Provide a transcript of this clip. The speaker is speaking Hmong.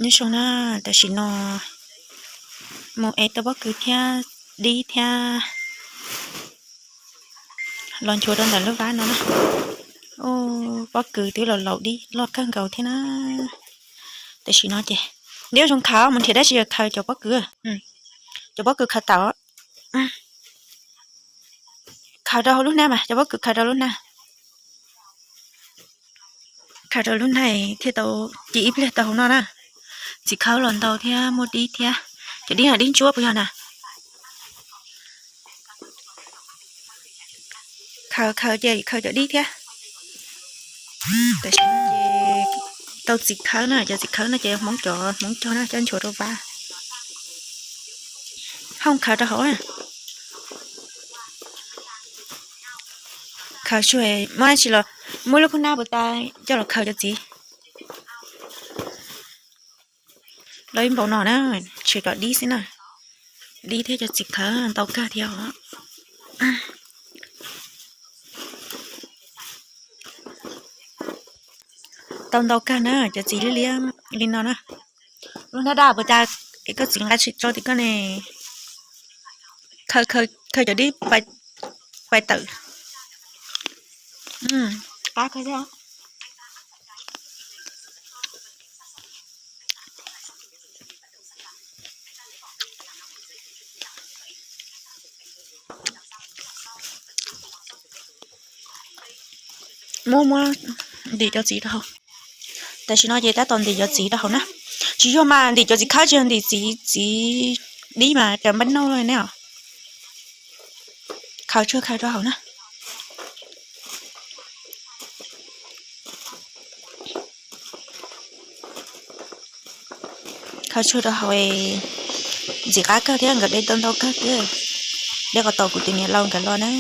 Nyob zoo na, tam sim no mus ev tau pob kws thiab dib thiab los nchuav rau ntawm lub vab no na. Pob kws twb los laus dib loj kawg nkaus thiab na. Tam sim no ces neb zoo khaws mus nrhiav dab tsi khaws cov pob kws, cov pob kws khaws tawm. Khaws rau hauv lub hnab mas, cov pob kws khaws rau lub hnab. Khaws rau lub hnab thiaj tau, ces ib pliag tau hauv no na. Txiv khawb los ntau thiab muaj dib thiab. Cov dib no dib ntsuab puas yog na? Khaws khaws ces khaws cov dib thiab. Tam sim no ces tau txiv khawb na, cov txiv khawb no ces hmoov cov hmoov cog na, coj nchuav rau vab. Hoob khaws rau hauv. Khaws tsuag, muab dab tsi los, muab lub kub hnab puas tas coj los khaws cov txiv. Los ib npaum no na, tshuav cov dib xwb na. Dib thiab cov txiv khawb ntau kawg thiab os. Tau ntau kawg na, cov txiv liab liab li no na. Lub hnab daj puas tas, koj txiv nqa tsis tso tim koj ne. Khaws cov dib pais tawm. Qab kawg thiab. Muab muab ntim cov txiv rau hauv. Tam sim no ces tab tom ntim cov txiv rau hauv na. Tsis yog mas ntim cov txiv khawb, tsis yog ntim txiv, txiv dib mas cov npab nauj ne os. Khaws tsuag khaws rau hauv na. Khaws tsuag rau hauv, ntxim qab kawg thiab, nkawd de tau ntau kawg thiab. De kom tau kuv tus niam laus nkawd los na.